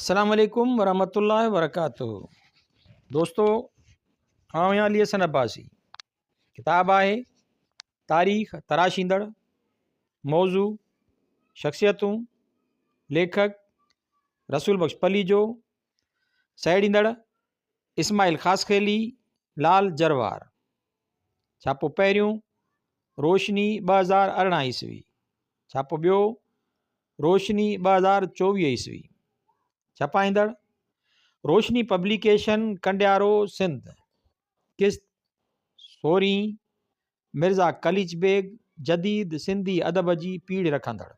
السلام عليڪم ورحمة الله وبرڪاته دوستو آئون آهيان علي حسن عباسي ڪتاب آهي تاريخ تراشيندڙ موضوع شخصيتون ليکڪ رسول بخش پليجو سهيڙيندڙ اسماعيل خاصخيلي لال جروار ڇاپو پهريون روشني 2018 عيسوي ڇاپو ٻيو، روشني 2024 عيسوي. ڇپائيندڙ، روشني پبليڪيشن ڪنڊيارو سنڌ. قسط سورهين، مرزا قليچ بيگ، جديد سنڌي ادب جي پيڙهه رکندڙ.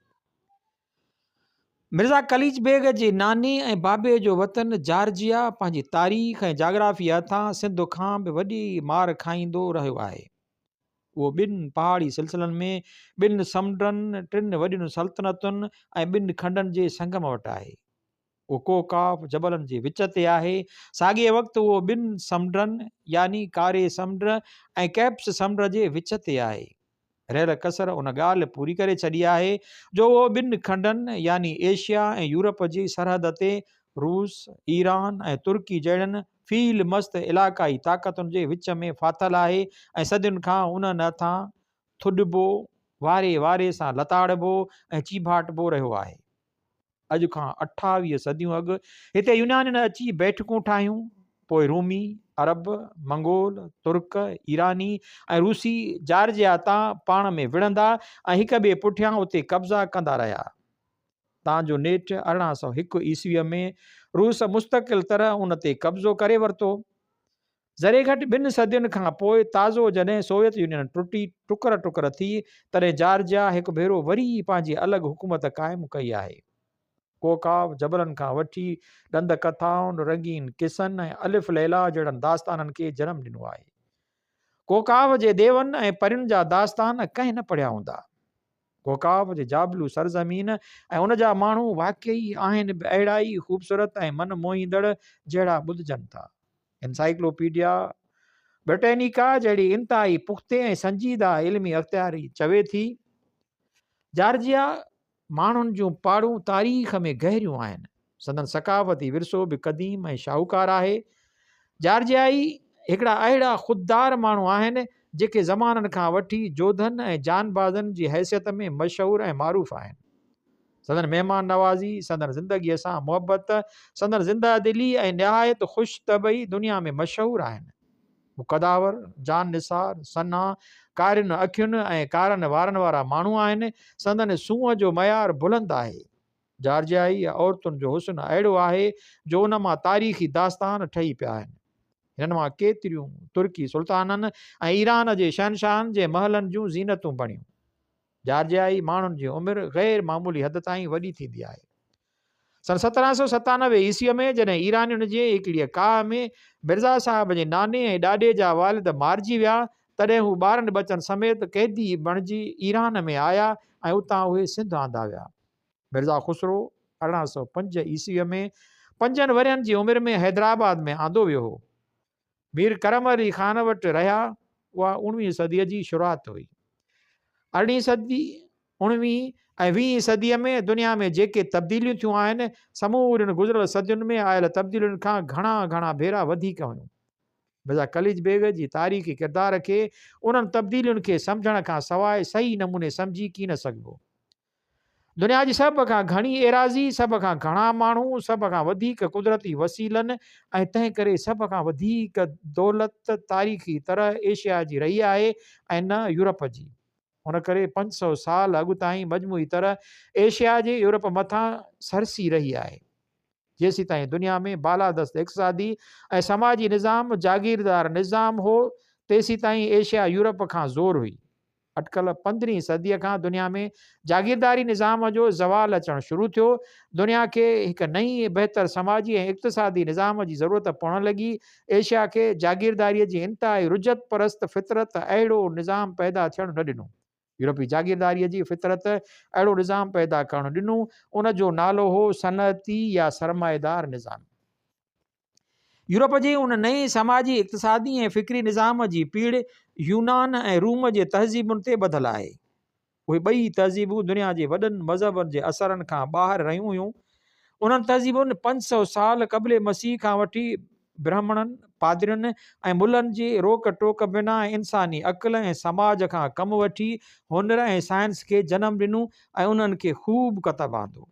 مرزا قليچ بيگ جي ناني ۽ بابي جو وطن جارجيا پنهنجي تاريخ ۽ جاگرافيء هٿان سنڌ کان به وڏي مار کائيندو رهيو آهي. اهو ٻن پهاڙي سلسلن ۾ ٻن سمنڊن، ٽن وڏين سلطنتن ۽ ٻن کنڊن جي سنگم وٽ آهي. اهو ڪوهه قاف جبلن جي وچ تي آهي. ساڳئي وقت اهو ٻن سمنڊن يعني ڪاري سمنڊ ۽ ڪئپس سمنڊ جي وچ تي آهي. رهيل ڪسر ان ڳالهه پوري ڪري ڇڏي آهي جو اهو ٻن کنڊن يعني ايشيا ۽ يورپ جي سرحد تي روس، ايران ۽ ترڪي جهڙن فيل مست علاقائي طاقتن جي وچ ۾ ڦاٿل آهي ۽ صدين کان انهن هٿان ٿڏبو، واري واري سان لتاڙبو ۽ چيڀاٽبو رهيو آهي. اڄ کان 28 صديون اڳ هتي يونانين اچي بيٺڪون ٺاهيون، پوء رومي، عرب، منگول، ترڪ، ايراني ۽ روسي جارجيا تان پاڻ ۾ وڙهندا ۽ هڪ ٻئي پٺيان اتي قبضا ڪندا رهيا. تان جو نيٺ 1801 عيسويء ۾ روس مستقل طرح ان تي قبضو ڪري ورتو. ذري گهٽ ٻن صدين کان پوء تازو جڏهن سوويت يونين ٽٽي ٽڪر ٽڪر ٿي، تڏهن جارجيا هڪ ڀيرو وري پنهنجي الڳ حڪومت قائم ڪئي آهي. ڪوڪاو جبلن کان وٺي ڏند ڪٿائن، رنگين قصن ۽ الف ليليٰ جهڙن داستانن کي جنم ڏنو آهي. ڪوڪاو جي ديون ۽ پرين جا داستان ڪنهن نه پڙهيا هوندا. ڪوڪاب جي جابلو سرزمين ۽ ان جا ماڻهو واقعي آهن به اهڙا ئي خوبصورت ۽ من موهيندڙ جهڙا ٻڌجن ٿا. انسائيڪلوپيڊيا برٽينيڪا جهڙي انتهائي پختي ۽ سنجيده علمي اختياري چوي ٿي، جارجيا ماڻهن جون پاڙون تاريخ ۾ گهريون آهن. سندن ثقافتي ورثو به قديم ۽ شاهوڪار آهي. جارجيائي هڪڙا اهڙا خوددار ماڻهو آهن، جيڪي زمانن کان وٺي جوڌن ۽ جانبازن جي حيثيت ۾ مشهور ۽ معروف آهن. سندن مهمان نوازي، سندن زندگيء سان محبت، سندن زنده دلي ۽ نهايت خوش طبعي دنيا ۾ مشهور آهن. هو قداور، جان نثار، سنها، ڪارين اکين ۽ ڪارن وارن وارا ماڻهو آهن. سندن سونهن جو معيار بلند آهي. جارجيائي عورتن جو حسن اهڙو آهي جو ان مان تاريخي داستان ٺهي پيا آهن. هنن مان ڪيتريون ترڪي سلطانن ۽ ايران جي شهنشاهن جي محلن جون زينتون بڻيون. جارجيائي ماڻهن جي عمر غير معمولي حد تائين وڏي ٿيندي آهي. سن 1797 عيسويء ۾ جڏهن ايرانين جي هڪڙيء ڪاهه ۾ مرزا صاحب جي ناني ۽ ڏاڏي جا والد مارجي ويا، تڏهن هو ٻارن ٻچن سميت قيدي بڻجي ايران ۾ آيا ۽ اتان اهي سنڌ آندا ويا. مرزا خسرو 1805 عيسويء ۾ پنجن ورهين جي عمر ۾ حيدرآباد ۾ آندو ويو هو. مير ڪرم علي خان وٽ رهيا. اها اڻويهين صديء جي شروعات هئي. ارڙهين صدي، اڻويهين ۽ ويهين صديء ۾ دنيا ۾ جيڪي تبديليون ٿيون آهن، سمورين گذريل صدين ۾ آيل تبديلين کان گهڻا گهڻا ڀيرا وڌيڪ هيون. مرزا قليچ بيگ جي تاريخي ڪردار کي انهن تبديلين کي سمجهڻ کان سواء صحيح نموني سمجهي ڪين سگهبو. دنيا جي سڀ کان گهڻي ايراضي، سڀ کان گهڻا ماڻهو، سڀ کان وڌيڪ قدرتي وسيلن ۽ تنهن ڪري سڀ کان وڌيڪ دولت تاريخي طرح ايشيا جي رهي آهي ۽ نه يورپ جي. ان ڪري 500 سال اڳ تائين مجموعي طرح ايشيا جي يورپ مٿان سرسي رهي آهي. جيسيتائين دنيا ۾ بالادست اقتصادي ۽ سماجي نظام جاگيردار نظام هو تيسيتائين ايشيا يورپ کان زور هئي. اٽڪل پندرهين صديء کان دنيا ۾ جاگيرداري نظام جو زوال اچڻ شروع ٿيو. دنيا کي هڪ نئين بهتر سماجي ۽ اقتصادي نظام جي ضرورت پوڻ لڳي. ايشيا کي جاگيرداريء جي انتهائي رجعت پرست فطرت اهڙو نظام پيدا ٿيڻ نه ڏنو. يورپي جاگيرداريء جي فطرت اهڙو نظام پيدا ڪرڻ ڏنو، ان جو نالو هو صنعتي يا سرمائيدار نظام. يورپ جي ان نئين سماجي، اقتصادي ۽ فڪري نظام جي پيڙهه يونان ۽ روم جي تهذيبن تي ٻڌل آهي. اهي ٻئي تهذيبون دنيا جي وڏن مذهبن جي اثرن کان ٻاهر رهيون هيون. انهن تهذيبن 500 سال قبل مسيح کان وٺي برهمڻن، پادرين ۽ ملن جي روڪ ٽوڪ بنا ۽ انساني عقل ۽ سماج کان ڪم وٺي هنر ۽ سائنس کي جنم ڏنو ۽ انهن کي خوب ڪتب آندو.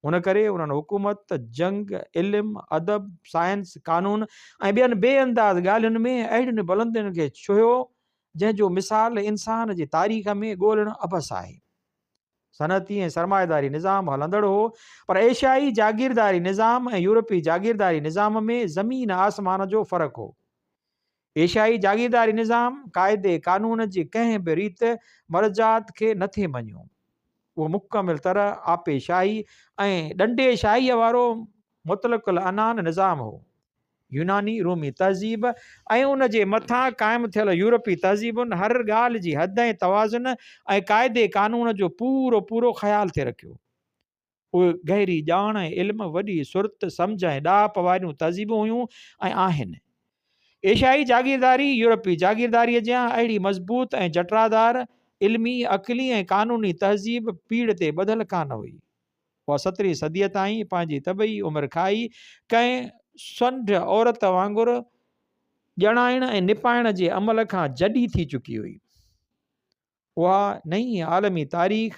ان ڪري انهن حڪومت، جنگ، علم، ادب، سائنس، قانون ۽ ٻين بي انداز ڳالهين ۾ اهڙين بلندين کي ڇهيو، جنهن جو مثال انسان جي تاريخ ۾ ڳولڻ عبث آهي. صنعتي ۽ سرمائيداري نظام هلندڙ هو، پر ايشيائي جاگيرداري نظام ۽ يورپي جاگيرداري نظام ۾ زمين آسمان جو فرق هو. ايشيائي جاگيرداري نظام قاعدي قانون جي ڪنهن به ريت مرجعات کي نه ٿي مڃيو. اهو مڪمل طرح آپي شاهي ۽ ڏنڊي شاهيء وارو مطلق العنان نظام هو. يوناني رومي تهذيب ۽ ان جي مٿان قائم ٿيل يورپي تهذيبن هر ڳالهه جي حد ۽ توازن ۽ قاعدي قانون جو پورو پورو خيال ٿي رکيو. اهي گهري ڄاڻ ۽ علم، وڏي سرت، سمجهه ۽ ڏاهپ واريون تهذيبون هيون ۽ آهن. ايشيائي جاگيرداري يورپي جاگيرداريء جيان اهڙي مضبوط ۽ جٽرادار علمي، عقلي ۽ قانوني تهذيب پيڙهه تي ٻڌل ڪانه هئي. اها سترهين صديء تائين پنهنجي طبعي عمر کائي ڪنهن سنڍ عورت وانگر ڄڻائڻ ۽ نپائڻ جي عمل کان جڏي ٿي چڪي هئي. اها نئين عالمي تاريخ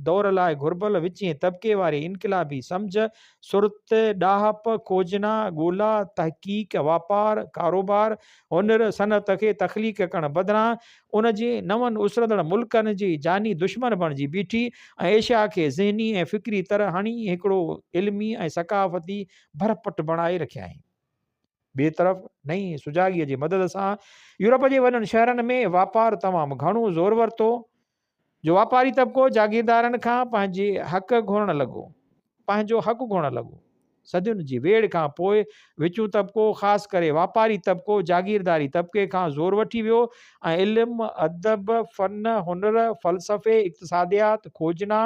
دور لاء گهربل وچين طبقي واري انقلابي سمجهه، سرت، ڏاهپ، کوجنا، ڳولا، تحقيق، واپار، ڪاروبار، هنر، صنعت کي تخليق ڪرڻ بدران ان جي نون اسرندڙ ملڪن جي جاني دشمن بڻجي بيٺي ۽ ايشيا کي ذهني ۽ فڪري طرح هڻي هڪڙو علمي ۽ ثقافتي ڀرپٽ بڻائي رکيائين. ٻئي طرف نئين سجاڳيء جي مدد سان يورپ جي وڏن شهرن ۾ واپار تمام گهڻو زور ورتو، جو واپاري طبقو جاگيردارن کان پنهنجي حق گهرڻ لڳو. پنهنجو حق گهرڻ لڳو. صدين جي ويڙهه کان پوء وچون طبقو خاص ڪري واپاري طبقو جاگيرداري طبقي کان زور وٺي ويو ۽ علم، ادب، فن، هنر، فلسفي، اقتصاديات، کوجنا،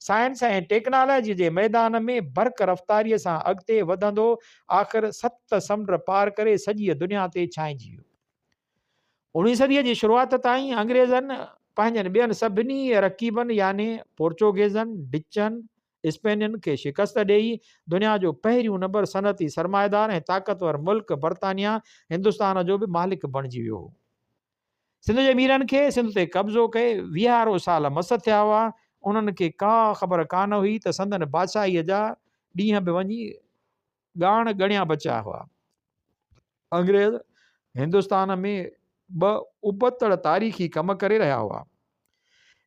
سائنس ۽ ٽيڪنالاجي جي ميدان ۾ برق رفتاريء سان اڳتي وڌندو آخر ست سمنڊ پار ڪري سڄيء دنيا تي ڇانئجي ويو. اوڻويهين صديء جي شروعات تائين انگريزن پنهنجن ٻين سڀني رقيبن يعني پورچوگيزن، ڊچن، اسپينين کي شڪست ڏيئي دنيا جو پهريون نمبر صنعتي سرمائيدار ۽ طاقتور ملڪ برطانيا هندستان جو به مالڪ بڻجي ويو هو. سنڌ جي ميرن کي سنڌ تي قبضو ڪئي ويهارو سال مس ٿيا هئا. انهن کي ڪا خبر ڪانه هئي ته سندن بادشاهيء جا ڏينهن به وڃي ڳاڻ ڳڻيا بچيا هئا. انگريز هندستان ۾ ٻه ابتڙ تاريخي ڪم ڪري رهيا هئا.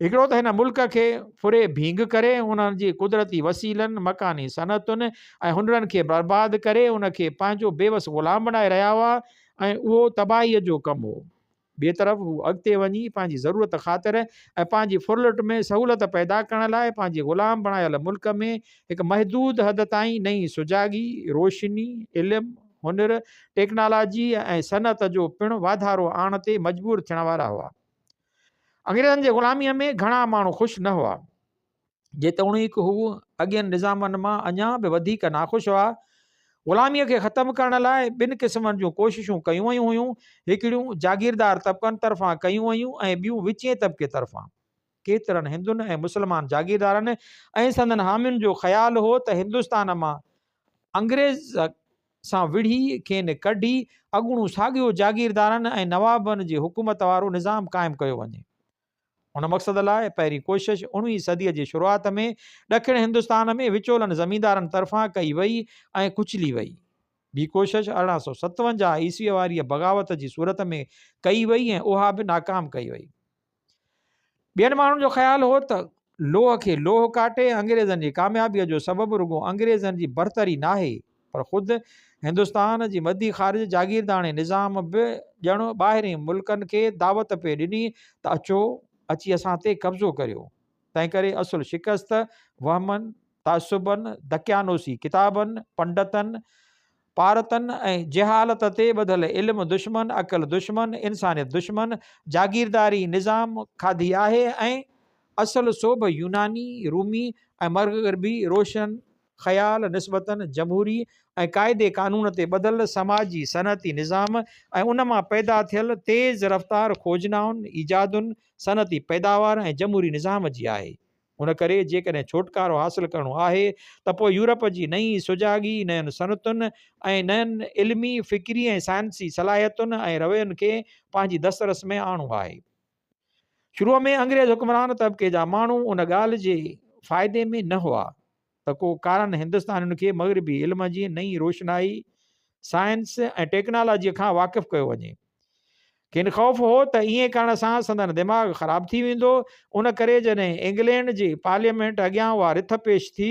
هڪڙو ته هن ملڪ کي ڦري ڀينگ ڪري انهن جي قدرتي وسيلن، مڪاني صنعتن ۽ هنرن کي برباد ڪري ان کي پنهنجو بيوس غلام بڻائي رهيا هئا ۽ اهو تباهيء جو ڪم هو. ٻئي طرف هو اڳتي وڃي پنهنجي ضرورت خاطر ۽ پنهنجي ڦرلٽ ۾ سهولت پيدا ڪرڻ لاء پنهنجي غلام بڻايل ملڪ ۾ هڪ محدود حد تائين نئين سجاڳي، روشني، علم، هنر، ٽيڪنالاجيء ۽ صنعت جو پڻ واڌارو آڻڻ تي مجبور ٿيڻ وارا هئا. انگريزن جي غلاميء ۾ گهڻا ماڻهو خوش نه هئا. جيتوڻيڪ هو اڳين نظامن مان اڃا به وڌيڪ ناخوش هئا. غلاميء کي ختم ڪرڻ لاء ٻن قسمن جون ڪوششون ڪيون ويون هيون، هڪڙيون جاگيردار طبقن طرفان ڪيون ويون ۽ ٻيون وچين طبقي طرفان. ڪيترن هندن ۽ مسلمان جاگيردارن ۽ سندن حامين جو خيال هو ته هندستان مان انگريز سان وڙهي کين ڪڍي اڳوڻو ساڳيو جاگيردارن ۽ نوابن جي حڪومت وارو نظام قائم ڪيو وڃي. ان مقصد لاء پهرين ڪوشش اڻويهين صديء جي شروعات ۾ ڏکڻ هندستان ۾ وچولن زميندارن طرفان ڪئي وئي ۽ ڪچلي وئي. ٻي ڪوشش 1857 عيسويء واريء بغاوت جي صورت ۾ ڪئي وئي ۽ اها به ناڪام ڪئي وئي. ٻين ماڻهن جو خيال هو ته لوهه کي لوهه ڪاٽي انگريزن جي ڪاميابيء جو سبب رڳو انگريزن جي برتري ناهي پر خود هندستان جي مدي خارج جاگيرداڻي نظام به ڄڻ ٻاهرين ملڪن کي دعوت پئي ڏني ته اچو، اچي اسان تي قبضو ڪريو. تنهنڪري اصل شڪست وهمن، تعصبن، دقيانوسي ڪتابن، پنڊتن، پارتن ۽ جهالت تي ٻڌل علم دشمن، عقل دشمن، انسانيت دشمن جاگيرداري نظام کاڌي آهي ۽ اصل سوڀ يوناني، رومي ۽ مغربي روشن خيال نسبتاً جمهوري ۽ قاعدي قانون تي ٻڌل سماجي صنعتي نظام ۽ ان مان پيدا ٿيل تيز رفتار کوجنائن، ايجادن، صنعتي پيداوار ۽ جمهوري نظام جي آهي. ان ڪري جيڪڏهن ڇوٽڪارو حاصل ڪرڻو آهي ته پوء يورپ جي نئين سجاڳي، نين صنعتن ۽ نين علمي، فڪري ۽ سائنسي صلاحيتن ۽ روين کي پنهنجي دسترس ۾ آڻڻو آهي. شروع ۾ انگريز حڪمران طبقي جا ماڻهو ان ڳالهه جي فائدي ۾ نه هئا ته ڪو ڪارن هندستانين کي مغربي علم جي نئين روشنائي، سائنس ۽ ٽيڪنالاجيء کان واقف ڪيو وڃي. کين خوف هو ته ائين ڪرڻ سان سندن دماغ خراب ٿي ويندو. ان ڪري جڏهن انگلينڊ جي پارليامينٽ اڳيان اها رٿ پيش ٿي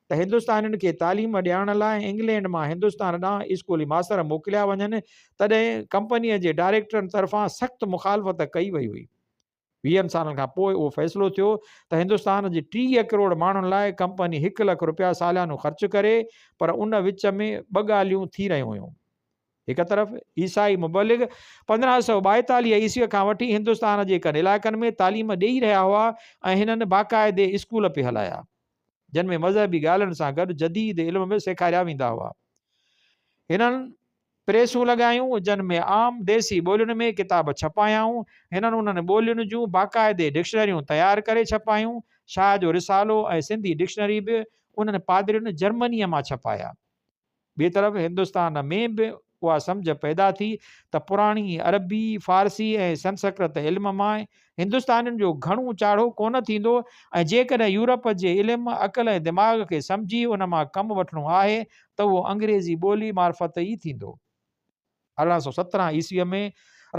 ته هندستانين کي تعليم ڏيارڻ لاء انگلينڊ مان هندستان ڏانهن اسڪولي ماستر موڪليا وڃن، تڏهن ڪمپنيء جي ڊائريڪٽرن طرفان سخت مخالفت ڪئي وئي هئي. ويهن سالن کان پوء اهو فيصلو ٿيو ته هندستان جي 30 ڪروڙ ماڻهن لاء ڪمپني هڪ لک رپيا ساليانو خرچ ڪري، پر ان وچ ۾ ٻه ڳالهيون ٿي رهيون هيون. هڪ طرف عيسائي مبلغ 1542 عيسويء کان وٺي هندستان جي ڪن علائقن ۾ تعليم ڏيئي رهيا هئا ۽ هنن باقاعدي اسڪول پئي هلايا، جن ۾ مذهبي ڳالهين سان گڏ جديد علم به سيکاريا ويندا هئا. هنن پريسون لڳايون، جن ۾ عام ديسي ٻولين ۾ ڪتاب ڇپايائون. هنن انهن ٻولين جون باقاعدي ڊڪشنريون تيار ڪري ڇپايون. شاهه جو رسالو ۽ سنڌي ڊڪشنري به انهن پادرين جرمنيء مان ڇپايا. ٻئي طرف هندستان ۾ به اها سمجهه پيدا ٿي ته پراڻي عربي، فارسي ۽ سنسڪرت علم مان هندستانين جو گهڻو چاڙهو ڪونه ٿيندو ۽ جيڪڏهن يورپ جي علم، عقل ۽ دماغ کي سمجهي ان مان ڪم وٺڻو آهي ته اهو انگريزي ٻولي معرفت ئي ٿيندو. 1817 عيسويء ۾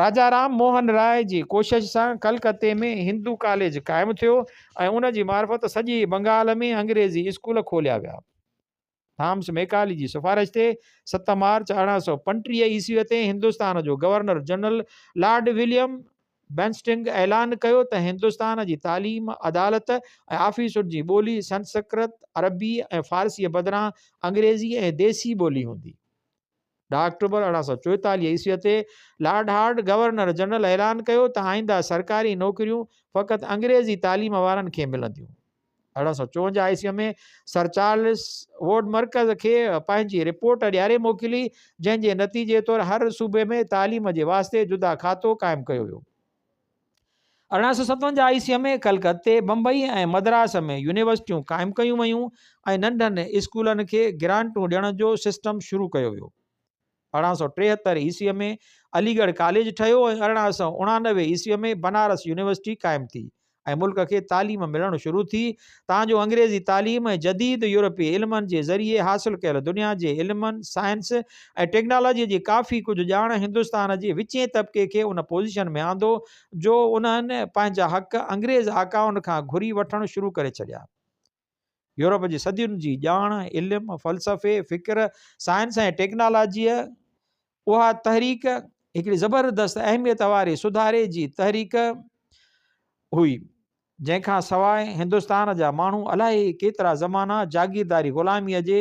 راجا رام موهن راء جي ڪوشش سان ڪلڪتي ۾ هندو ڪاليج قائم ٿيو ۽ ان جي معرفت سڄي بنگال ۾ انگريزي اسڪول کوليا ويا. ٿامس ميڪالي جي سفارش تي 7 مارچ 1835 عيسويء تي هندستان جو governor general lord William Bentinck اعلان ڪيو ته هندستان جي تعليم، عدالت ۽ آفيسن جي ٻولي سنسڪرت، عربي ۽ فارسيء بدران انگريزي ۽ ديسي ٻولي هوندي. 10 آڪٽوبر 1844 عيسويء تي لارڊ هارڊ گورنر جنرل اعلان ڪيو ته آئنده سرڪاري نوڪريون فقط انگريزي تعليم وارن کي ملنديون. 1854 عيسويء ۾ سر چارلس ووڊ مرڪز کي پنهنجي رپورٽ ڏياري موڪلي، جنهن جي نتيجي طور هر صوبي ۾ تعليم جي واسطي جدا کاتو قائم ڪيو ويو. 1857 عيسويء ۾ ڪلڪتي، بمبئي ۽ مدراس ۾ يونيورسٽيون قائم ڪيون ويون ۽ ننڍن اسڪولن کي گرانٽون ڏيڻ جو سسٽم شروع ڪيو ويو. 1873 عيسويء ۾ علي ڳڙهه ڪاليج ٺهيو ۽ 1889 عيسويء ۾ بنارس يونيورسٽي قائم ٿي ۽ ملڪ کي تعليم ملڻ شروع ٿي تان جو انگريزي تعليم ۽ جديد يورپي علمن جي ذريعي حاصل ڪيل دنيا جي علمن، سائنس ۽ ٽيڪنالاجيء جي ڪافي ڪجهه ڄاڻ هندستان جي وچين طبقي کي ان پوزيشن ۾ آندو جو انهن پنهنجا حق انگريز آقائن کان گهري وٺڻ شروع ڪري ڇڏيا. يورپ جي صدين جي ڄاڻ، علم، فلسفي، فڪر، سائنس ۽ ٽيڪنالاجيء اها تحريڪ هڪڙي زبردست اهميت واري سڌاري جي تحريڪ هئي، جنهن کان سواء هندستان جا ماڻهو الائي ڪيترا زمانا جاگيرداري غلاميء جي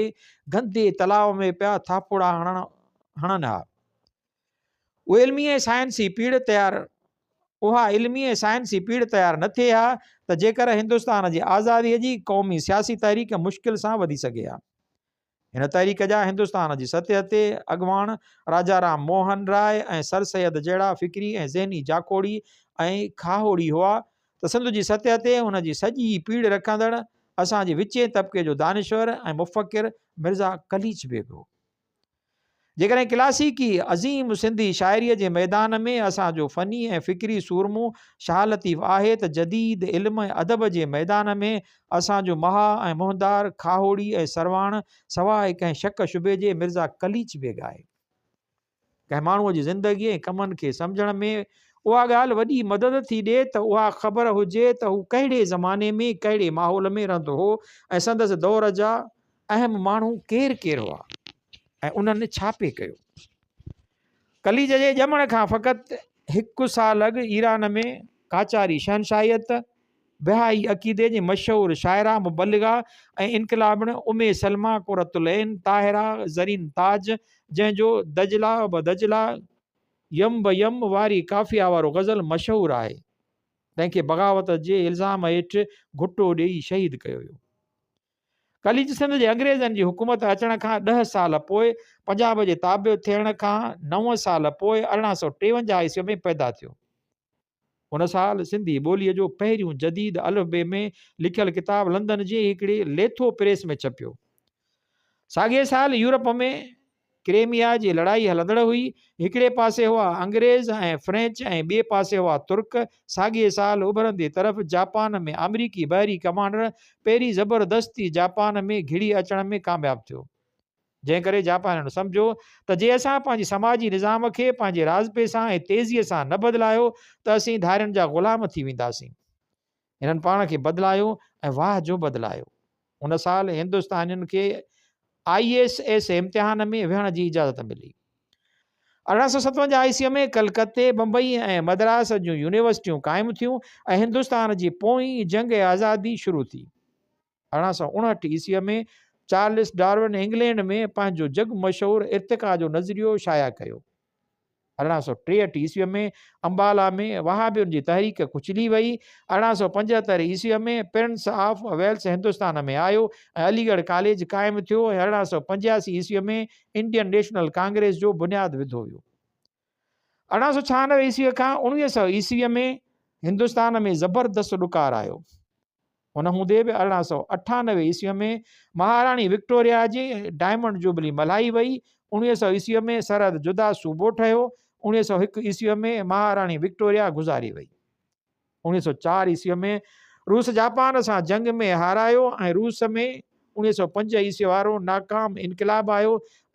گندي تلاء ۾ پيا ٿاڦوڙا هڻن ها. اهي علمي ۽ سائنسي پيڙهه تيار اها علمي ۽ سائنسي پيڙهه تيار نه ٿئي ها ته جيڪر هندستان جي آزاديء جي قومي سياسي تحريڪ مشڪل سان وڌي سگهي ها. هن تحريڪ جا هندستان جي سطح تي اڳواڻ راجا رام موهن راء ۽ سر سيد جهڙا فڪري ۽ ذهني جاکوڙي ۽ کاهوڙي هئا ته سنڌ جي سطح تي ان جي سڄي پيڙهه رکندڙ اسان جي وچين طبقي جو دانشور ۽ مفڪر مرزا قليچ بيگ هو. جيڪڏهن ڪلاسيڪي عظيم سنڌي شاعريء جي ميدان ۾ اسان جو فني ۽ فڪري سورمو شاهه لطيف آهي ته جديد علم ۽ ادب جي ميدان ۾ اسان جو مها ۽ منهندار کاهوڙي ۽ سرواڻ سواء ڪنهن شڪ شبهي جي مرزا قليچ بيگ آهي. ڪنهن ماڻهوء جي زندگي ۽ ڪمن کي سمجهڻ ۾ اها ڳالهه وڏي مدد ٿي ڏئي ته اها خبر هجي ته هو ڪهڙي زماني ۾ ڪهڙي ماحول ۾ رهندو هو ۽ سندس دور جا اهم ماڻهو ڪير ڪير هئا ۽ انهن ڇا پئي ڪيو؟ قليچ جي ڄمڻ کان فقط هڪ سال اڳ ايران ۾ قاچاري شهنشاهيت، بهائي عقيدي جي مشهور شاعره، مبلغه ۽ انقلابڻ ام سلميٰ قرة العين طاهره زرين تاج، جنهن جو دجله به دجله، يم به يم واري قافيه وارو غزل مشهور آهي، تنهن کي بغاوت جي الزام هيٺ گهٽو ڏيئي شهيد ڪيو ويو. قليچ سنڌ جي انگريزن جي حڪومت اچڻ کان ڏهه سال پوء پنجاب جي تابع ٿيڻ کان نو سال پوء 1853 عيسوي ۾ پيدا ٿيو. ان سال سنڌي ٻوليء جو پهريون جديد الف بي ۾ لکيل ڪتاب لندن جي هڪڙي ليٿو پريس ۾ ڇپيو. ساڳئي سال يورپ ۾ ڪريميا جي لڙائي هلندڙ هئي. هڪڙي پاسي هئا انگريز ۽ فرينچ ۽ ٻئي پاسي هئا ترڪ. ساڳئي سال اڀرندي طرف جاپان ۾ آمريڪي بحري ڪمانڊر پيري زبردستي جاپان ۾ گهڙي اچڻ ۾ ڪامياب ٿيو. جنهن ڪري جاپانين سمجهيو ته جي اسان پنهنجي سماجي نظام کي پنهنجي راضپي سان ۽ تيزيء سان نه بدلايو ته اسين ڌارين جا غلام ٿي وينداسين. هنن پاڻ کي بدلايو ۽ واهه جو بدلايو. ان سال هندستانين کي I S S امتحان ۾ ويهڻ جي اجازت ملي. 1857 عيسويء ۾ ڪلڪتي، بمبئي ۽ مدراس جون يونيورسٽيون قائم ٿيون ۽ هندستان جي پوئين جنگ آزادي شروع ٿي. 1859 عيسويء ۾ چارلس ڊارون انگلينڊ ۾ پنهنجو جڳ مشهور ارتقا جو نظريو شايع ڪيو. 1863 عيسويء ۾ امبالا ۾ وهابين جي تحريڪ ڪچلي وئي. 1875 عيسويء ۾ پرنس آف ويلس هندستان ۾ آيو ۽ علي ڳڙهه ڪاليج قائم ٿيو ۽ 1885 عيسويء ۾ انڊين نيشنل ڪانگريس جو بنياد وڌو ويو. 1896 عيسويء کان 1900 عيسويء ۾ هندستان ۾ زبردست ڏڪار آيو. ان هوندي به 1898 عيسويء ۾ مهاراڻي وڪٽوريا جي ڊائمنڊ جوبلي ملهائي وئي. 1900 عيسويء ۾ سرحد جدا صوبو ٺهيو. 1901 عيسويء ۾ مهاراڻي وڪٽوريا گذاري وئي. 1904 عيسويء ۾ روس جاپان سان جنگ ۾ هارايو ۽ روس ۾ 1905 عيسويء وارو ناڪام انقلاب آيو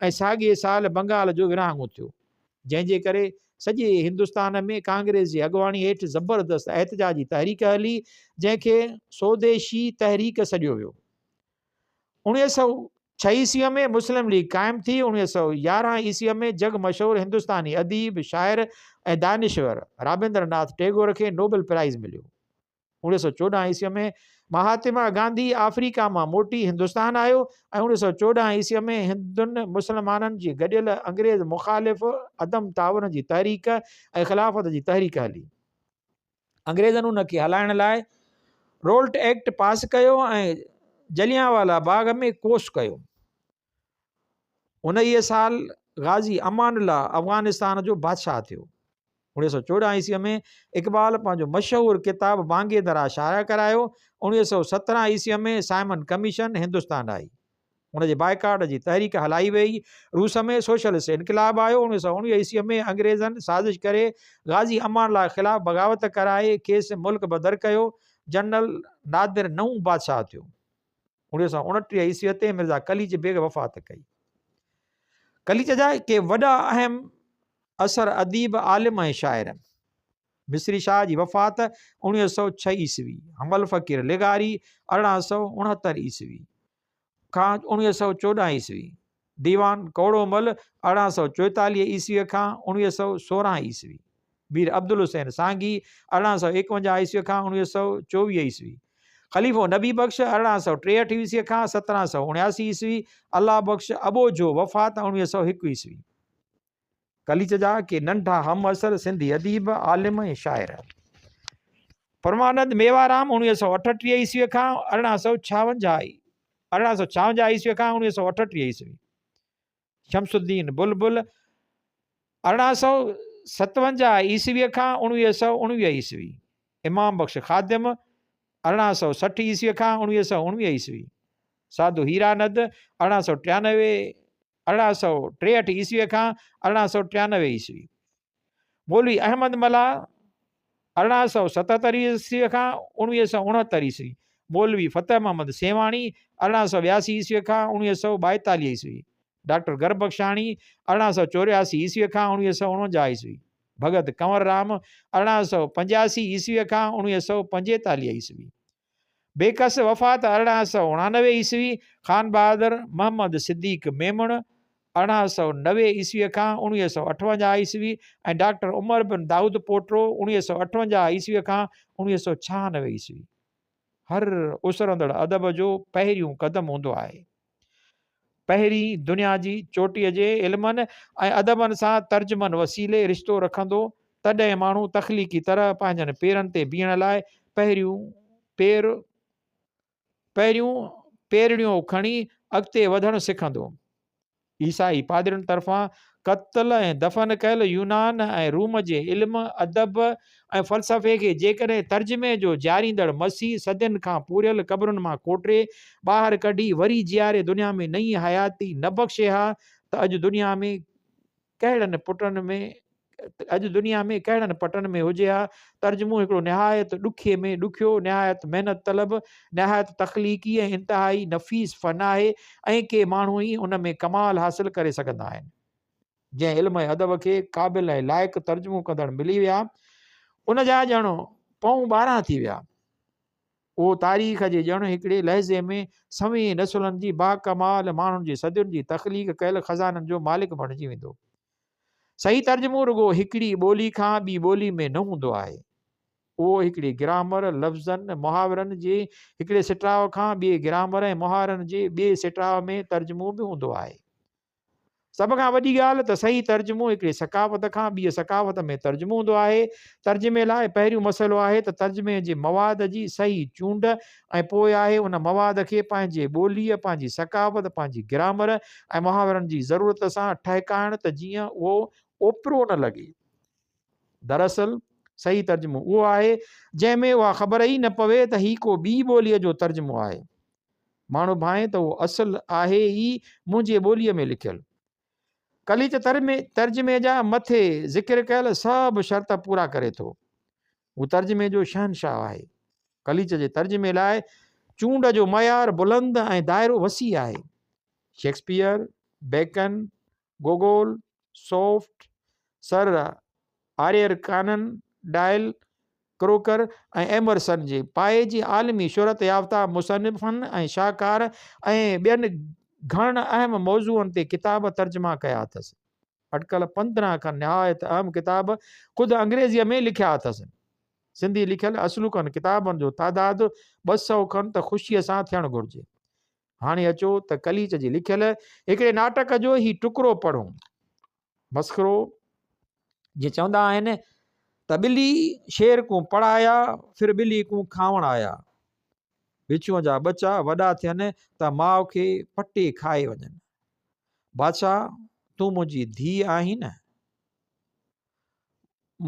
۽ ساڳئي سال بنگال جو ورهاڱو ٿيو. جنهن جي ڪري سڄي هندستان ۾ ڪانگريس جي اڳواڻي هيٺ زبردست احتجاجي تحريڪ هلي، جنهن کي سوديشي تحريڪ سڏيو ويو. 1906 عيسويء ۾ مسلم ليگ قائم ٿي. 1911 عيسويء ۾ جڳ مشهور هندستاني اديب، شاعر ۽ دانشور رابندر ناٿ ٽيگور کي نوبل پرائيز مليو. 1914 عيسويء ۾ مهاتما گانڌي آفريڪا مان موٽي هندستان آيو ۽ 1914 عيسويء ۾ هندن مسلمانن جي گڏيل انگريز مخالف عدم تعاون جي تحريڪ ۽ خلافت جي تحريڪ هلي. انگريزن ان کي هلائڻ لاء رولٽ ايڪٽ پاس ڪيو ۽ جليانوالا باغ ۾ ڪوس ڪيو. انهيء سال غازي امان الله افغانستان جو بادشاهه ٿيو. 1914 عيسويء ۾ اقبال پنهنجو مشهور ڪتاب بانگي درا شايع ڪرايو. 1917 عيسويء ۾ سائمن ڪميشن هندستان آئي. ان جي بائيڪاٽ جي تحريڪ هلائي ويئي. روس ۾ سوشلسٽ انقلاب آيو. 1919 عيسويء ۾ انگريزن سازش ڪري غازي امان الله خلاف بغاوت ڪرائي کيس ملڪ بدر ڪيو. جنرل نادر نئون بادشاهه ٿيو. 1929 عيسويء تي مرزا قليچ بيگ وفات ڪئي. قليچ جا ڪي وڏا اهم اثر اديب، عالم ۽ شاعر. مصري شاهه جي وفات 1906 عيسوي، حمل فقير لغاري 1869 عيسوي کان 1914 عيسوي، ديوان ڪوڙومل 1844 عيسويء کان 1916 عيسوي، مير عبدالحسين سانگي 1851 عيسويء کان 1924 عيسوي، خليفو نبي بخش 1863 عيسويء کان 1779 عيسوي، الله بخش اٻوجهو وفات 1901 عيسوي. قليچ جا ڪي ننڍا همعصر سنڌي اديب، عالم ۽ شاعر. پرمانند ميوارام 1938 عيسويء کان 1856 1856 عيسويء کان 1938 عيسوي. شمس الدين بلبل 1857 عيسويء کان 1919 عيسوي. امام بخش خادم 1860 عيسويء کان 1919 عيسوي. ساڌو هيراند 1893 1863 عيسويء کان 1893 عيسوي. مولوي احمد ملاح 1877 عيسويء کان 1969 عيسوي. مولوي فتح محمد سيوهاڻي 1882 عيسويء کان 1942 عيسوي. ڊاڪٽر گربخشاڻي 1884 عيسويء کان 1949 عيسوي. ڀڳت ڪنور رام 1885 عيسويء کان 1945 عيسوي. بيڪس وفات 1889 عيسوي، خانبهادر محمد صديق ميمڻ 1890 عيسويء کان 1958 عيسوي ۽ ڊاڪٽر عمر بن دائود پوٽو 1958 عيسويء کان 1996 عيسوي. هر اسرندڙ ادب جو پهريون قدم هوندو آهي. پهرين دنيا جي چوٽيء جي علمن ۽ ادبن سان ترجمن وسيلي رشتو رکندو، تڏهن ماڻهو تخليقي طرح پنهنجن پيرن تي بيهڻ لاء پهريون پير پهريون پيرڙيون کڻي اڳتي وڌڻ سکندو. عيسائي پادرين طرفان قتل ۽ دفن ڪيل يونان ۽ روم جي علم، ادب ۽ فلسفي کي جيڪڏهن ترجمي جو جياريندڙ مسيح صدين کان پوريل قبرن مان کوٽي ٻاهر ڪڍي وري جياري دنيا ۾ نئين حياتي نه بخشي ها ته اڄ دنيا ۾ ڪهڙن پٽن ۾ اڄ دنيا ۾ ڪهڙن پٽن ۾ هجي ها؟ ترجمو هڪڙو نهايت ڏکي ۾ ڏکيو، نهايت محنت طلب، نهايت تخليقي ۽ انتهائي نفيس فن آهي ۽ ڪي ماڻهو ئي ان ۾ ڪمال حاصل ڪري سگهندا آهن. جنهن علم ۽ ادب کي قابل ۽ لائق ترجمو ڪندڙ ملي ويا، ان جا ڄڻ پئون 12 ٿي ويا. اهو تاريخ جي ڄڻ هڪڙي لحظي ۾ سوين نسلن جي باڪمال ماڻهن جي صدين جي تخليق ڪيل خزانن جو مالڪ بڻجي ويندو. صحيح ترجمو رڳو هڪڙي ٻولي کان ٻي ٻولي ۾ نه هوندو آهي. اهو هڪڙي گرامر، لفظن، محاورن جي هڪڙي سٽاء کان ٻئي گرامر ۽ محاورن جي ٻئي سٽاء ۾ ترجمو به هوندو آهي. سڀ کان وڏي ڳالهه ته صحيح ترجمو هڪڙي ثقافت کان ٻيء ثقافت ۾ ترجمو هوندو آهي. ترجمي لاء پهريون مسئلو آهي ته ترجمي جي مواد جي صحيح چونڊ ۽ پوء آهي ان مواد کي پنهنجي ٻوليء، پنهنجي ثقافت، پنهنجي گرامر ۽ محاورن جي ضرورت سان ٺهڪائڻ ته جيئن اهو اوپرو نه لڳي. دراصل صحيح ترجمو اهو آهي جنهن ۾ اها خبر ئي نه پوي ته هي ڪو ٻي ٻوليء جو ترجمو آهي. ماڻهو ڀانئي ته اهو اصل آهي ئي منهنجي ٻوليء ۾ لکيل. قليچ ترجمي جا مٿي ذڪر ڪيل سڀ شرط پورا ڪري ٿو. هو ترجمي جو شهنشاهه آهي. قليچ جي ترجمي لاء چونڊ جو معيار بلند ۽ دائرو وسيع آهي. Shakespeare, Bacon, Gogol, Swift, Sir Arthur Conan Doyle, Croker ۽ Emerson جي پائي جي عالمي شهرت يافته مصنفن ۽ شاهڪار ۽ ٻين گهڻن اهم موضوعن تي ڪتاب ترجما ڪيا اٿس. اٽڪل 15 کن نهايت اهم ڪتاب خود انگريزيء ۾ لکيا اٿس. سنڌي لکيل اصلوڪن ڪتابن جو تعداد 200 کن ته خوشيء سان ٿيڻ گهرجي. هاڻي اچو ته قليچ جي لکيل هڪڙي ناٽڪ جو هي ٽڪرو پڙهون. مسخرو، جيئن چوندا آهن ته ٻلي شير ڪون پڙهايا، ڦر ٻلي ڪون کاوڻ آيا. وڇونء جا ٻچا وڏا ٿين ته ماء کي پٽي کائي وڃن. بادشاهه، تون منهنجي ڌيء آهين نه؟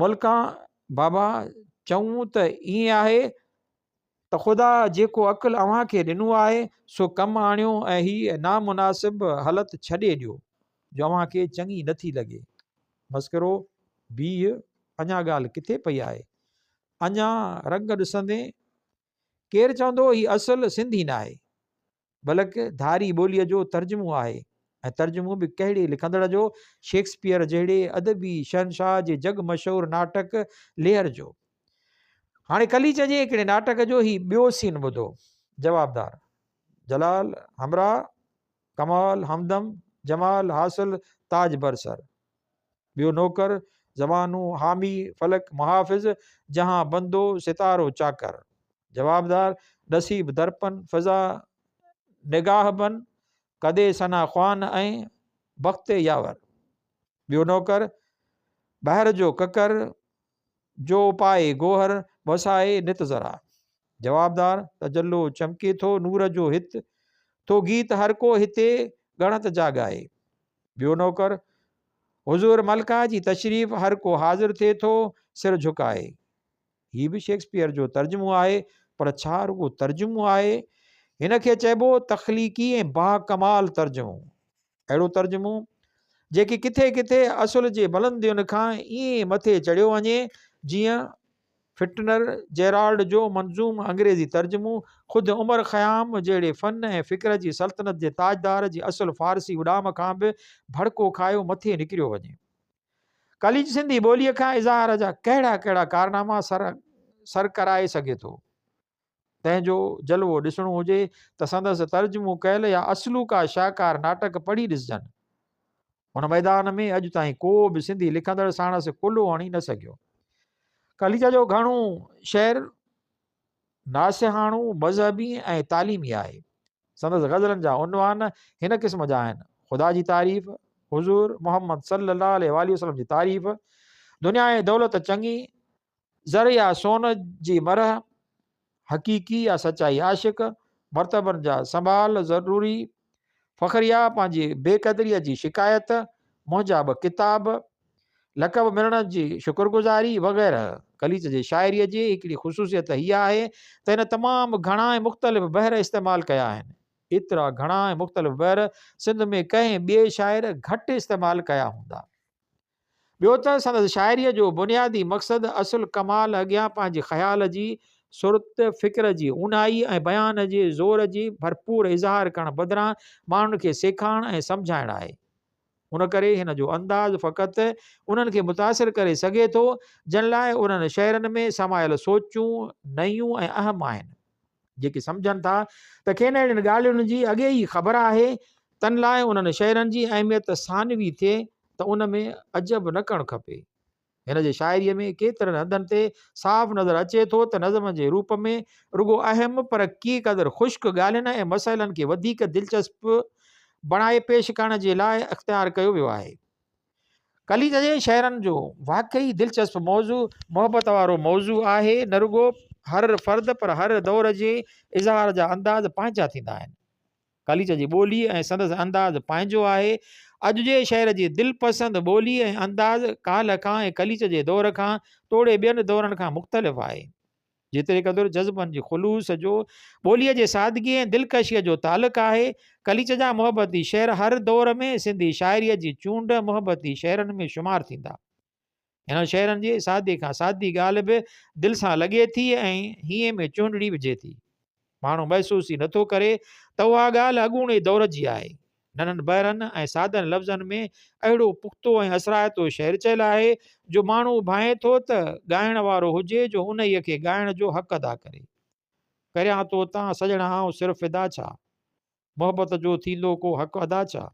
ملڪان، بابا، چئون ته ائين آهي ته خدا جيڪو عقل اوهان کي ڏنو آهي، سو ڪم آڻيو ۽ هيء نامناسب هلت ڇڏي ڏيو، جو اوهان کي چڱي نٿي لڳي. مسخرو، بيهه، اڃا ڳالهه ڪٿي پئي آهي؟ اڃا رنگ ڏسندين؟ ڪير چوندو هي اصل سنڌي ناهي، بلڪ ڌاري ٻوليء جو ترجمو آهي ۽ ترجمو به ڪهڙي لکندڙ جو، شيڪسپيئر جهڙي ادبي شهنشاهه جي جڳ مشهور ناٽڪ ليئر جو. هاڻي قليچ جي هڪڙي ناٽڪ جو هي ٻيو سين ٻڌو. جوابدار، جلال، همراهه، ڪمال، همدم، جمال، حاصل، تاج برسر. ٻيو نوڪر، زمانو، حامي، فلڪ، محافظ، جهان بندو، ستارو، چاڪر. جوابدار، نصيب درپن، فضا نگاهبن، قدي ثنا خوان ۽ بخت ياور. ٻيو نوڪر، بحر جو ڪڪر، جو پائي گوهر، وسائي نت ذرا. جوابدار، تجلو چمڪي ٿو نور جو هت، ٿو گيت هر ڪو هتي ڳڻت جا ڳائي. ٻيو نوڪر، حضور ملڪه جي تشريف هر ڪو حاضر ٿئي ٿو سر جهڪائي. هي به شيڪسپيئر جو ترجمو آهي، پر ڇا رڳو ترجمو آهي؟ هن کي چئبو تخليقي ۽ باڪمال ترجمو. اهڙو ترجمو، جيڪي ڪٿي ڪٿي اصل جي بلندين کان ائين مٿي چڙهيو وڃي، جيئن فٽنر جيرالڊ جو منظوم انگريزي ترجمو خود عمر خيام جهڙي فن ۽ فڪر جي سلطنت جي تاجدار جي اصل فارسي اڏام کان به ڀڙڪو کايو مٿي نڪريو وڃي. قليچ سنڌي ٻوليء کان اظهار جا ڪهڙا ڪهڙا ڪارناما سر ڪرائي سگهي ٿو، تنهن جو جلوو ڏسڻو هجي ته سندس ترجمو ڪيل يا اصلوڪا شاهڪار ناٽڪ پڙهي ڏسجن. هن ميدان ۾ اڄ تائين ڪو به سنڌي لکندڙ ساڻس ڪلهو هڻي نه سگهيو. قليچ جو گهڻو شعر ناصحاڻو، مذهبي ۽ تعليمي آهي. سندس غزلن جا عنوان هن قسم جا آهن، خدا جي تعريف، حضور محمد صلي الله عليه واٰله وسلم جي تعريف، دنيا ۽ دولت چڱي، زر يا سون جي مرهه، حقيقي يا سچائي عاشق، مرتبن جا سنڀال ضروري، فخريه پنهنجي بي قدريء جي شڪايت، منهنجا ٻه ڪتاب، لقب ملڻ جي شڪرگذاري وغيره. قليچ جي شاعريء جي هڪڙي خصوصيت هيء آهي ته هن تمام گهڻا ۽ مختلف بحر استعمال ڪيا آهن. ايترا گهڻا ۽ مختلف بحر سنڌ ۾ ڪنهن ٻئي شاعر گهٽ استعمال ڪيا هوندا. ٻيو ته سندس شاعريء جو بنيادي مقصد اصل ڪمال اڳيان پنهنجي خيال جي سرت، فڪر جي اونهائي ۽ بيان جي زور جي ڀرپور اظهار ڪرڻ بدران ماڻهن کي سيکارڻ ۽ سمجهائڻ آهي. ان ڪري هن جو انداز فقط انهن کي متاثر ڪري سگهي ٿو، جن لاء انهن شعرن ۾ سمايل سوچون نيون ۽ اهم آهن. جيڪي سمجهن ٿا ته کين اهڙين ڳالهين جي اڳي ئي خبر آهي، تن لاء انهن شعرن جي اهميت ثانوي ٿئي ته ان ۾ عجب نه ڪرڻ کپي. هن جي شاعريء ۾ ڪيترن هنڌن تي صاف نظر اچي ٿو ته نظم جي روپ ۾ رڳو اهم پر ڪي قدر خشڪ ڳالهين ۽ مسئلن کي وڌيڪ دلچسپ بڻائي پيش ڪرڻ جي لاء اختيار ڪيو ويو آهي. قليچ جي شعرن جو واقعي دلچسپ موضوع محبت وارو موضوع آهي. نه رڳو هر فرد پر هر دور جي اظهار جا انداز پنهنجا ٿيندا آهن. قليچ جي ٻولي ۽ سندس انداز پنهنجو آهي. اڄ جي شعر جي دلپسند ٻولي ۽ انداز ڪالهه کان ۽ قليچ جي دور کان توڙي ٻين دورن کان مختلف آهي. جيتري قدر جذبن جي خلوص جو، ٻوليء جي سادگي ۽ دلڪشيء جو تعلق آهي، قليچ جا محبتي شعر هر دور ۾ سنڌي شاعريء جي چونڊ محبتي شعرن ۾ شمار ٿيندا. هنن شعرن جي سادي کان سادي ڳالهه به دل سان لڳي ٿي ۽ هينئين ۾ چهنڊڙي وجهي ٿي. ماڻهو محسوس ئي نٿو ڪري ته اها ڳالهه اڳوڻي دور جي آهي. ننڍن بحرن ۽ سادن لفظن ۾ اهڙو پختو ۽ اثرائتو شعر چيل آهي جو ماڻهو ڀانئي ٿو ته ڳائڻ وارو هجي جو انهيء کي ڳائڻ جو حق ادا ڪري. ڪريان تو تان سڄڻ آئون سر فدا ڇا؟ محبت جو ٿيندو ڪو حق ادا ڇا؟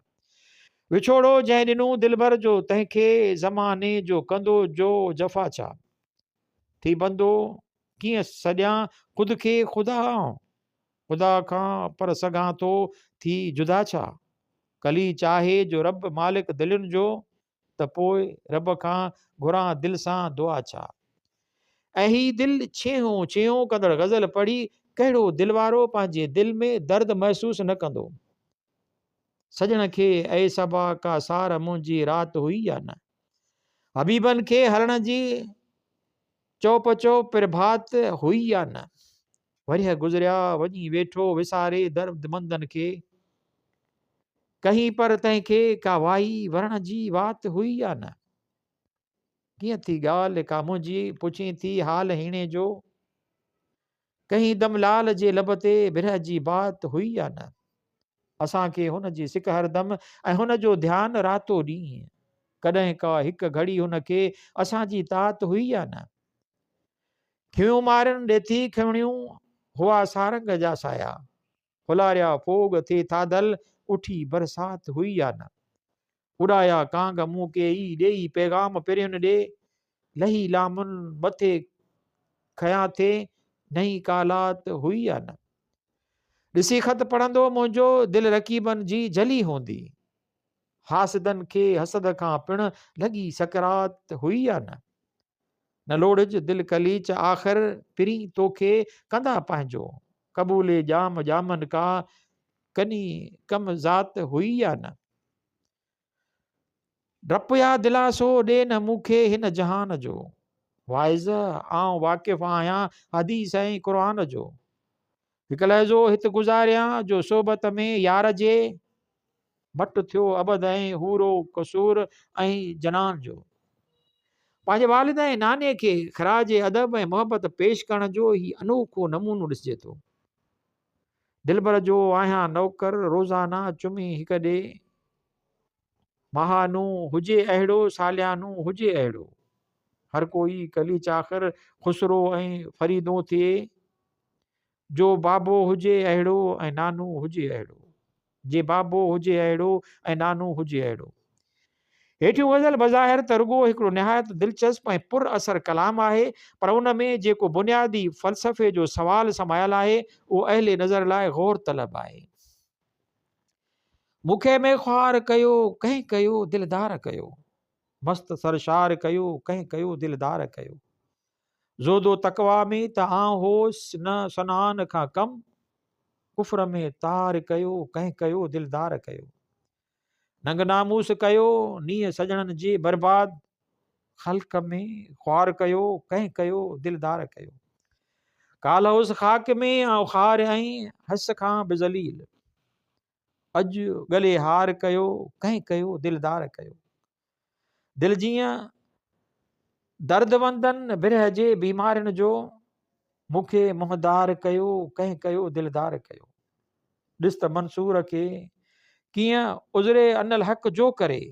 وڇوڙو جنهن ڏنو دلبر جو تنهن کي زماني جو ڪندو جو جفا ڇا؟ ٿي بندو ڪيئن سڏيان خود کي خدا آئون؟ خدا کان پر سگهان ٿو ٿي جدا ڇا؟ ڪلي چاهي جو رب مالڪ دلين جو ته پوء رب کان گهران دل سان دعا ڇا؟ ۽ هي دل ڇيهون ڇيهون ڪندڙ غزل پڙهي ڪهڙو دل وارو پنهنجي دل ۾ درد محسوس نه ڪندو؟ سڄڻ کي اي صبا ڪا سار منهنجي رات هئي يا نه؟ حبيبن کي هلڻ جي چئو پچئو پرڀات هئي يا نه؟ ورهيه گذريا وڃي ويٺو وساري دردمندن کي. ڪهين پر تنهن کي ڪا وائي ورڻ جي وات هئي يا نه؟ ڪيئن ٿي ڳالهه ڪا منهنجي پڇين ٿي حال هيڻي جو. ڪهين دم لال جي لب تي برهه جي بات هئي يا نه؟ اسان کي هن جي سڪ هردم ۽ هن جو ڌيان راتو ڏينهن. ڪڏهن ڪا هڪ گهڙي هن کي اسان جي تات هئي يا نه؟ کيون مارن ڏيٿي کيوڻيون، هئا سارنگ جا سايا. ڦلاريا ڦوڳ ٿي ٿاڌل، اٺي برسات هئي يا نه؟ اڏايا ڪانگ مون ڪيئي، ڏيئي پيغام پرين ڏي. لهي لامن مٿي کنيا ٿي، نئين ڪالات هئي يا نه؟ ڏسي خط پڙهندو منهنجو، دل رقيبن جي جلي هوندي. حاسدن کي حسد کان پڻ، لڳي سڪرات هئي يا نه؟ نه لوڙهج دل قليچ آخر پرين توکي ڪندا پنهنجو قبولي ڄام ڄامن ڪا ڪني ڪم ذات هئي يا نه؟ ڊپ يا دلاسو ڏي نه مون کي هن جهان جو واعظ آئون واقف آهيان حديث ۽ قرآن جو هڪ لحظو هت گذاريان جو صحبت ۾ يار جي مٽ ٿيو ابد ۽ حورو قصور ۽ جنان جو. پنهنجي والد ۽ ناني کي خراج ادب ۽ محبت پيش ڪرڻ جو هي انوکو نمونو ڏسجي ٿو. دلبر جو آهيان نوڪر روزانه چمي هڪ ڏي. ماهانو هجي اهڙو ساليانو هجي اهڙو. هر ڪوئي قليچ آخر خسرو ۽ فريدون ٿئي. جو بابو هجي اهڙو ۽ نانو هجي اهڙو. جي بابو هجي اهڙو ۽ نانو هجي اهڙو. هيٺيون غزل بظاهر ته رڳو هڪڙو نهايت دلچسپ ۽ پر اثر ڪلام آهي، پر ان ۾ جيڪو بنيادي فلسفي جو سوال سمايل آهي، اهو اهل نظر لاء غور طلب آهي. مون کي ميخوار ڪيو، ڪنهن ڪيو دلدار ڪيو. مست سرشار ڪيو، ڪنهن ڪيو دلدار ڪيو. زهد و تقويٰ ۾ ته آنء هوس نه صنعان کان ڪم. ڪفر ۾ تار ڪيو، ڪنهن ڪيو دلدار ڪيو. ننگ ناموس ڪيو، نينهن سڄڻن جي برباد، خلق ۾ خوار ڪيو، ڪنهن ڪيو دلدار ڪيو. ڪالهه هوس خاڪ ۾ آئون خار ۽ حس کان به ذليل، اڄ ڳلي هار ڪيو، ڪنهن ڪيو دلدار ڪيو. دل جيئن دردوندن برهه جي بيمارين جو، مون کي منهندار ڪيو، ڪنهن ڪيو دلدار ڪيو. ڏس ته منصور کي ڪيئن عذر ان الحق جو ڪري،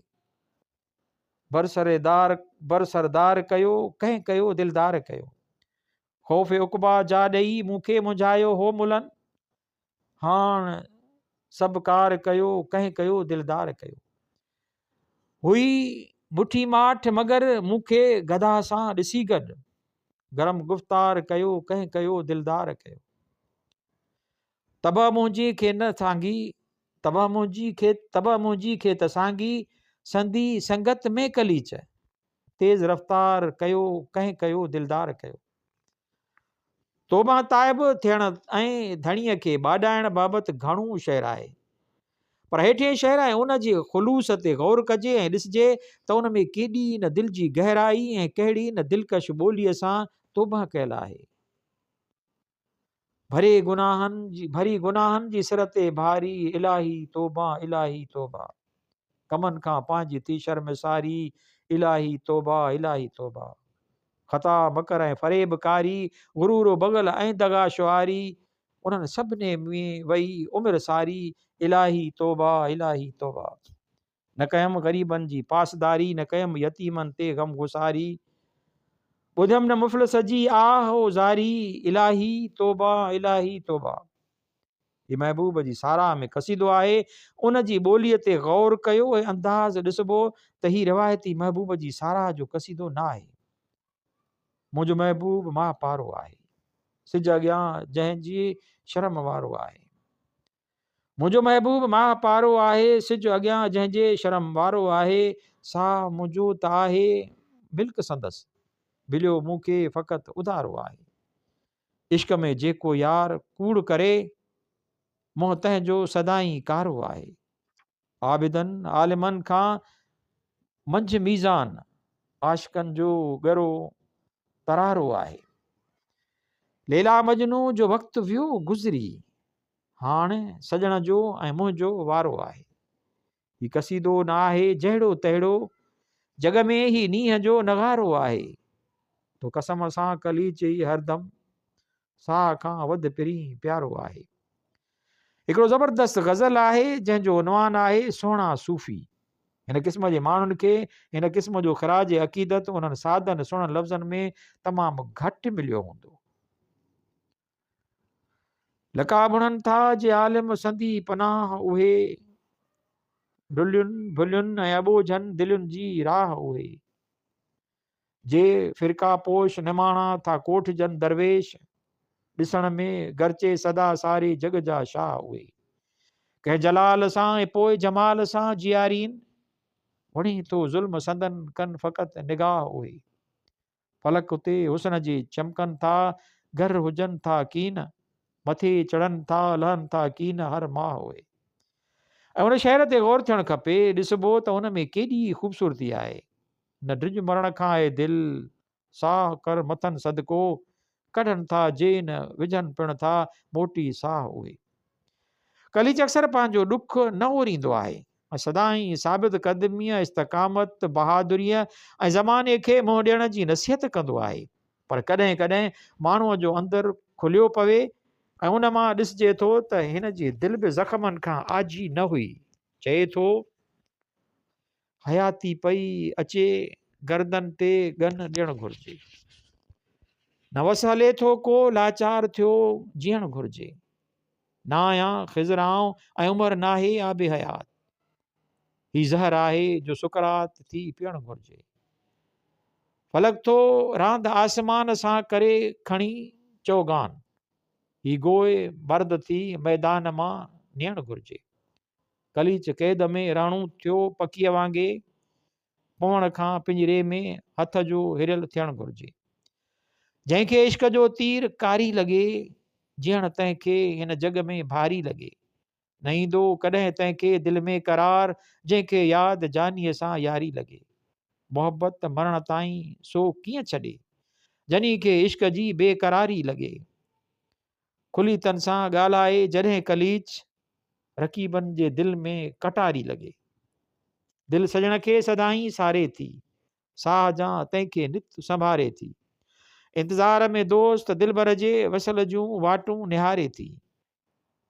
برسردار برسردار ڪيو، ڪنهن ڪيو دلدار ڪيو. خوف عقبيٰ جا ڏئي مون کي منجهايو هو ملن، هاڻ سڀ ڪار ڪيو، ڪنهن ڪيو دلدار ڪيو. هئي مٺي ماٺ مگر مون کي گدا سان ڏسي گڏ، گرم گفتار ڪيو، ڪنهن ڪيو دلدار ڪيو. طبع منهنجي کي نه سانگي، طبع منهنجي کي طبع منهنجي کي ته سانگي، سندي سنگت ۾ قليچ، تيز رفتار ڪيو، ڪنهن ڪيو دلدار ڪيو. توبه تائب ٿيڻ ۽ ڌڻيء کي ٻاڏائڻ بابت گهڻو شعر آهي. پر هيٺئين شعر ۽ ان جي خلوص تي غور ڪجي ۽ ڏسجي ته ان ۾ ڪيڏي نه دل جي گهرائي ۽ ڪهڙي نه دلڪش ٻوليء سان توبه ڪيل آهي. ڀري گناهن جي ڀري گناهن جي سر تي ڀاري الاهي توبه الاهي توبه ڪمن کان پنهنجي ٿي شرمساري الاهي توبه الاهي توبه خطا مڪر ۽ فريب ڪاري غرور و بغل ۽ دغا شعاري انهن سڀني ۾ وئي عمر ساري الاهي توبه الاهي توبه نه ڪيم غريبن جي پاسداري، نه ڪيم يتيمن تي غمگساري، ٻڌم نه مفلس جي آه و زاري، الاهي توبه الاهي توبه. هي محبوب جي ساراهه ۾ قصيدو آهي، ان جي ٻوليء تي غور ڪيو ۽ انداز ڏسبو ته هي روايتي محبوب جي ساراهه جو قصيدو نه آهي. منهنجو محبوب ماهه پارو آهي، سج اڳيان جنهن جي شرم وارو آهي. منهنجو محبوب ماهه پارو آهي، سج اڳيان جنهن جي شرم وارو آهي، ساهه منهنجو ته آهي ملڪ سندس، مليو مون کي فقط اڌارو آهي. عشق ۾ جيڪو يار ڪوڙ ڪري، منهن تنهن جو سدائين ڪارو آهي. عابدن عالمن کان منجهه ميزان، عاشقن جو ڳرو ترارو آهي. ليليٰ مجنون جو وقت ويو گذري، هاڻ سڄڻ جو ۽ منهنجو وارو آهي. هي قصيدو نه آهي جهڙو تهڙو، جڳ ۾ هي نينهن جو نغارو آهي. تو قسم سان قليچ ئي هردم، ساهه کان وڌ پرين پيارو آهي. هڪڙو زبردست غزل آهي، جنهن جو عنوان آهي سهڻا صوفي. هن قسم جي ماڻهن کي هن قسم جو خراج عقيدت انهن سادن سهڻن لفظن ۾ تمام گهٽ مليو هوندو. لقا بڻن ٿا جي عالم سندي پناهه اهي، رلين ڀلين ۽ اٻوجهن دلين جي راهه اهي. جي فرقا پوش نماڻا ٿا ڪوٺجن درويش، ڏسڻ ۾ گرچه سدا ساري جڳ جا شاهه اهي. ڪنهن جلال سان ۽ پوء جمال سان جيارين، وڻي ٿو ظلم سندن ڪن فقط نگاهه اهي. فلڪ اتي حسن جي چمڪن ٿا، گهر هجن ٿا ڪين، مٿي چڙهن ٿا لهن ٿا ڪين هر ماهه اهي. ۽ ان شعر تي غور ٿيڻ کپي، ڏسبو ته ان ۾ ڪيڏي خوبصورتي آهي. نه ڊڄ مرڻ کان اي دل، ساهه ڪر مٿن صدقو، ڪڍن ٿا جي نه وجهن پڻ ٿا موٽي ساهه اهي. قليچ اڪثر پنهنجو ڏک نه اوريندو آهي ۽ سدائين ثابت قدميء، استقامت، بهادريء ۽ زماني کي منهن ڏيڻ جي نصيحت ڪندو آهي. پر ڪڏهن ڪڏهن ماڻهوء جو اندر کليو پوي ۽ ان مان ڏسجي ٿو ته هن جي دل به زخمن کان آجي نه هئي. چئي ٿو. حياتي پئي اچي گردن تي ڳن ڏيڻ گهرجي. نه وس هلي ٿو ڪو لاچار ٿيو جيئڻ گهرجي. نه آهيان خضر آئون ۽ عمر ناهي آب حيات. هي زهر آهي جو سقراط ٿي پيئڻ گهرجي. فلڪ ٿو راند آسمان سان ڪري کڻي چوگان. هي گوء مرد ٿي ميدان مان نيڻ گهرجي. قليچ قيد ۾ رهڻو ٿيو پکيء وانگي، پوڻ کان پڃري ۾ هٿ جو هريل ٿيڻ گهرجي. جنهن کي عشق جو تير ڪاري لڳي، جيئڻ تنهن کي هن جڳ ۾ ڀاري لڳي. نه ايندو ڪڏهن تنهن کي دل ۾ قرار، جنهن کي ياد جانيء سان ياري لڳي. محبت مرڻ تائين سو ڪيئن ڇڏي، جني کي عشق جي بي قراري لڳي. کلي تن سان ڳالهائي جڏهن قليچ، رقيبن جي دل ۾ ڪٽاري لڳي. دل سڄڻ کي سدائين ساري ٿي، ساهه جان تنهن کي نت سنڀاري ٿي. انتظار ۾ دوست دلبر جي وصل جون واٽون نهاري ٿي.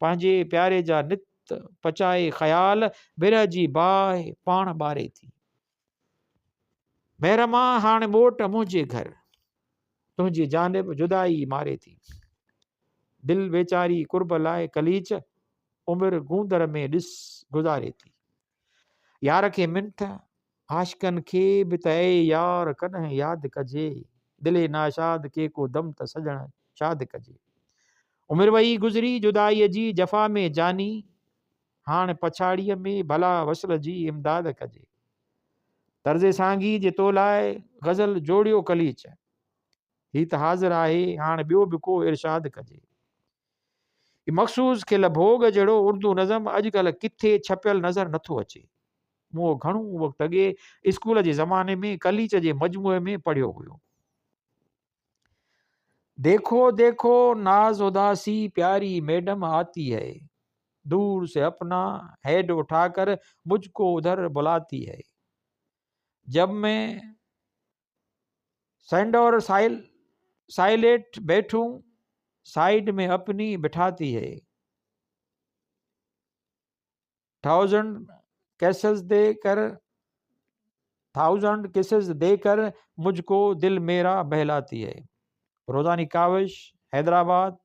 پنهنجي پياري جا نت پچائي خيال برهه جي باهه پاڻ ٻاري ٿي. مهر مان هاڻ موٽ منهنجي گهر، تنهنجي جانب جدائي ماري ٿي. دل ويچاري قرب لاء قليچ، عمر گوندر ۾ ڏس گذاري ٿي. يار کي منٿ عاشقن کي به ته اي يار ڪڏهن ياد ڪجي، دل ناشاد کي ڪو دم ته سڄڻ شاد ڪجي. عمر وئي گذري جدائيء جي جفا ۾ جاني، هاڻ پڇاڙيء ۾ ڀلا وصل جي امداد ڪجي. طرز سانگي جي تو لاء غزل جوڙيو قليچ، هي ته حاضر آهي هاڻ ٻيو به ڪو ارشاد ڪجي. هي مخصوص کل ڀوڳ جهڙو اردو نظم اڄڪلهه ڪٿي ڇپيل نظر نٿو اچي. مون اهو گهڻو وقت اڳي اسڪول جي زماني ۾ قليچ جي مجموعي ۾ پڙهيو هيو. ديکو ديکو ناز اداسي پياري ميڊم آتي هي، دور سي اپنا هيڊ اٺا ڪر مجھ ڪو ادھر بلاتي هي. جب مين سينڊ اور سائليٽ بيٺون سائيڊ ۾ اپني بٺاتي هي. ٿائوزنڊ ڪيسز the ڪر ٿائوزنڊ ڪسز the ڪر مجھ ڪو دل ميرا بهلاتي هي. روزاني ڪاوش، حيدرآباد،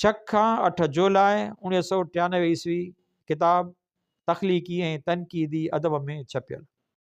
ڇهه کان اٺ جولاء 1993 عيسوي، ڪتاب تخليقي ۽ تنقيدي ادب ۾ ڇپيل.